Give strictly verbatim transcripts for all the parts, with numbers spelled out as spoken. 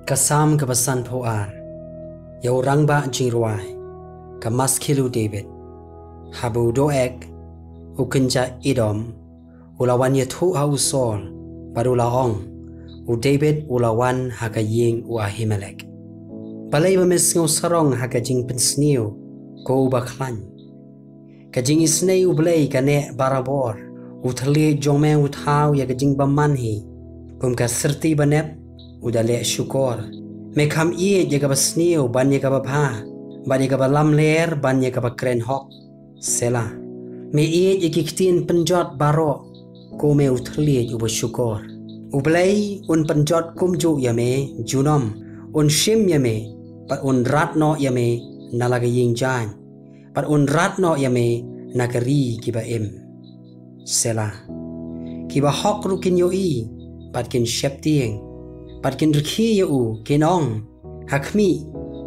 Ka Salm kaba sanphew ar. Ïa u rangbah jingrwai. Ka Maskil u David. Haba u Doeg, u kynja Edom, u la wan ïathuh ha u Saul, bad u la ong, U David u la wan ha ka ïing u Ahimelek. Balei ba me sngew sarong ha ka jingpynsniew, ko uba khlaiñ? Ka jingisynei U Blei ka neh barabor. U thylliej jong me u thaw ïa ka jingbymman hi. Kum ka syrti banep, u da leh shukor. Me kham ïeit ïa kaba sniew ban ïa kaba bha, bad ïa kaba lamler ban ïa kaba kren hok. Sela. Me ïeit ïa ki ktien pynjot baroh, ko me u thylliej uba shukor. U Blei un pynjot kumjuh ïa me junom, un shim ïa me, bad un rat noh ïa me na la ka ïing jaiñ, bad un rat noh ïa me na ka ri kiba im. Sela. Kiba hok ruh kin ïohi, bad kin sheptieng, bad kin rkhie ïa u, kin ong, Ha khmih,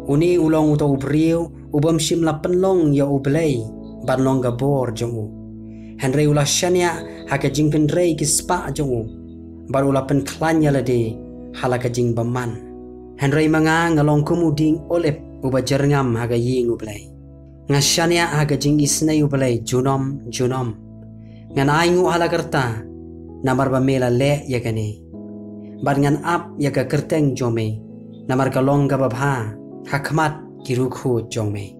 une u long uta u briew ubym shym la pynlong ïa U Blei ban long ka bor jong u. Hynrei u la shaniah ha ka jingkynrei ki spah jong u, bad u la pynkhlaiñ ïa lade ha la ka jingbymman. Hynrei ma nga, nga long kum u dieng olib uba jyrngam ha ka ïing U Blei. Nga shaniah ha ka jingisynei U Blei junom junom. Ngan ainguh ha la ka rta, namar ba me la leh ïa kane. Bad ngan ap ïa ka kyrteng jong me, namar ka long kaba bha ha khmat ki riewkhuid jong me.